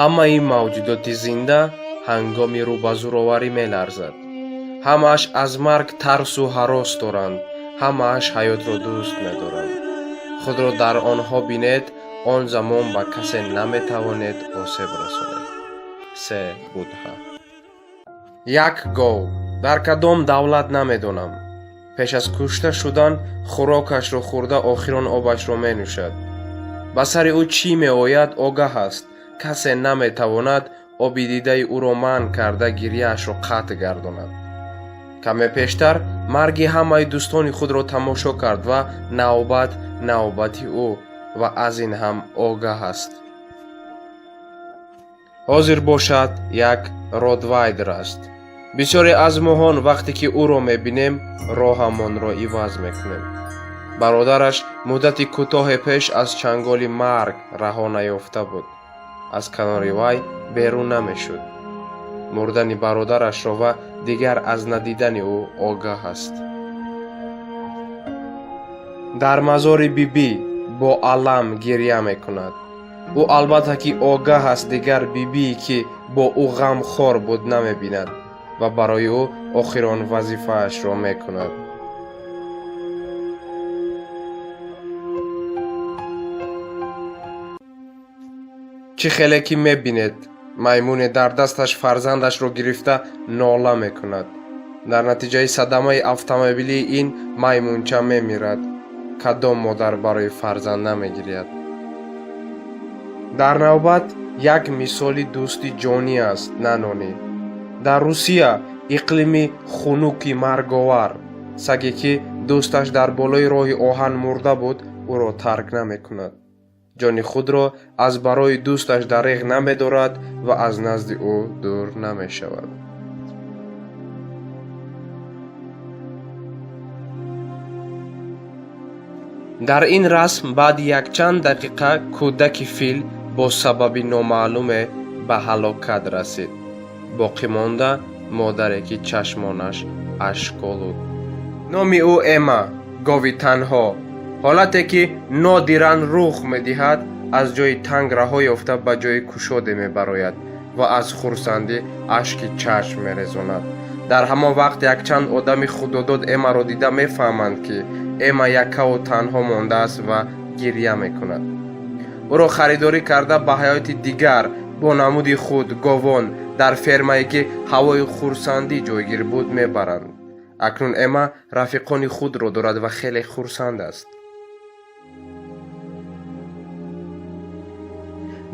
Ҳамаи мавҷудоти зинда ҳангоми рӯ ба зӯроварӣ меларзад. Ҳамааш аз марг тарсу ҳарос доранд, ҳамааш ҳаётро дӯст медоранд. Худро дар онҳо бинед, он замон ба касе наметавонед осеб расонед. Се Будҳа. Як гов дар кадом давлат намедонам. Пеш аз кушта шудан хӯрокашро хӯрда, охирон обашро менӯшад. Ба сари ӯ чӣ меояд, огаҳ аст. Касе наметавонад оби дидаи ӯро манъ карда, гирьяашро қатъ гардонад. Каме пештар марги ҳамаи дӯстони худро тамошо кард ва навбат навбати ӯ, ва аз ин ҳам огаҳ аст. Ҳозир бошад, як ротвайлер аст. Бисёре аз моҳон вақте ки ӯро мебинем, роҳамонро иваз мекунем. Бародараш муддати кӯтоҳе пеш аз чанголи марг раҳо наёфта буд, аз канори вай берун намешуд. Мурдани бародарашро ва дигар аз надидани ӯ огаҳ аст. Дар мазори бибӣ бо алам гирья мекунад. Ӯ албатта ки огаҳ аст, дигар бибие ки бо ӯ ғамхор буд, намебинад ва барои ӯ охирон вазифаашро мекунад. Чӣ хеле ки мебинед, маймуне дар дасташ фарзандашро гирифта нола мекунад. Дар натиҷаи садамаи автомобилии ин маймунча мемирад. Кадом модар барои фарзанд намегиряд? Дар навбат як мисоли дӯсти ҷонӣ аст, нанонӣ. Дар Русия, иқлими хунуки марговар, саге ки дӯсташ дар болои роҳи оҳан мурда буд, ӯро тарк намекунад. Ҷони худро аз барои дӯсташ дареғ намедорад ва аз назди ӯ дур намешавад. Дар ин расм баъди якчанд дақиқа кӯдаки фил бо сабаби номаълуме ба ҳалокат расид. Боқӣ монда модаре, ки чашмонаш ашколуд. Номи ӯ Эма, гови танҳо. Ҳолате ки нодиран рух медиҳад, аз ҷои танг раҳо ёфта, ба ҷои кушоде мебарояд ва аз хурсандӣ ашки чашм мерезонад. Дар ҳамон вақт якчанд одами худодод Эмаро дида мефаҳманд, ки Эма яккаву танҳо мондааст ва гирья мекунад. Ӯро харидорӣ карда, ба ҳаёти дигар бо намуди худ говон дар фермае, ки ҳавои хурсандӣ ҷойгир буд, мебаранд. Акнун Эма рафиқони худро дорад ва хеле хурсанд аст.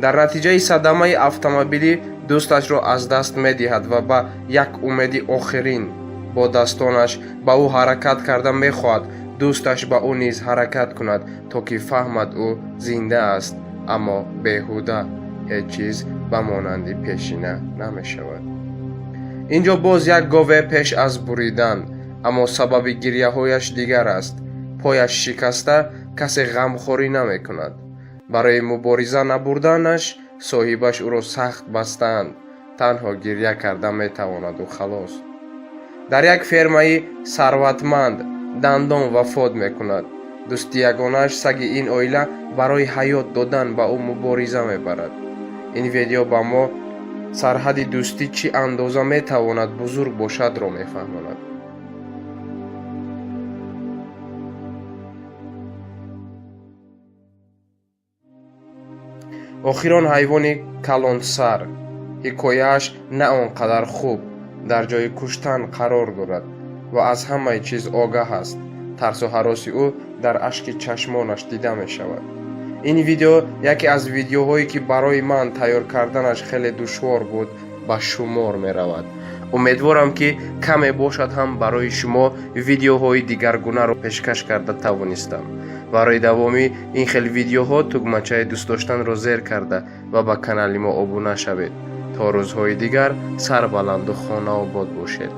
Дар натиҷаи садамаи автомобилӣ дӯсташро аз даст медиҳад ва ба як умеди охирин бо дастонаш ба ӯ ҳаракат карда мехоҳад дӯсташ ба ӯ низ ҳаракат кунад, то ки фаҳмад ӯ зинда аст, аммо беҳуда, ҳеҷ чиз ба монанди пешина намешавад. Инҷо боз як гове пеш аз буридан, аммо сабаби гирьяҳояш дигар аст. Пояш шикаста, касе ғамхорӣ намекунад. Барои мубориза набурданаш соҳибаш ӯро сахт бастаанд. Танҳо гирья карда метавонаду халос. Дар як фермаи сарватманд дандон вафот мекунад. Дӯсти ягонааш, саги ин оила, барои ҳаёт додан ба ӯ мубориза мебарад. Ин видео ба мо сарҳади дӯстӣ чӣ андоза метавонад бузург бошадро мефаҳмонад. Охирон ҳайвони калонсар. Ҳикояаш на он қадар хуб, дар ҷои куштан қарор дорад ва аз ҳамаи чиз огаҳ аст. Тарсу ҳароси ӯ дар ашки чашмонаш дида мешавад. Ин видео яке аз видеоҳое, ки барои ман тайёр карданаш хеле душвор буд, ба шумор меравад. Умедворам, ки каме бошад ҳам барои шумо видеоҳои дигаргунаро пешкаш карда тавонистам. Барои давоми ин хел видеоҳо тугмачаи дӯстдоштанро зер карда ва ба канали мо обуна шавед. То рӯзҳои дигар сарбаланду хонаобод бошед.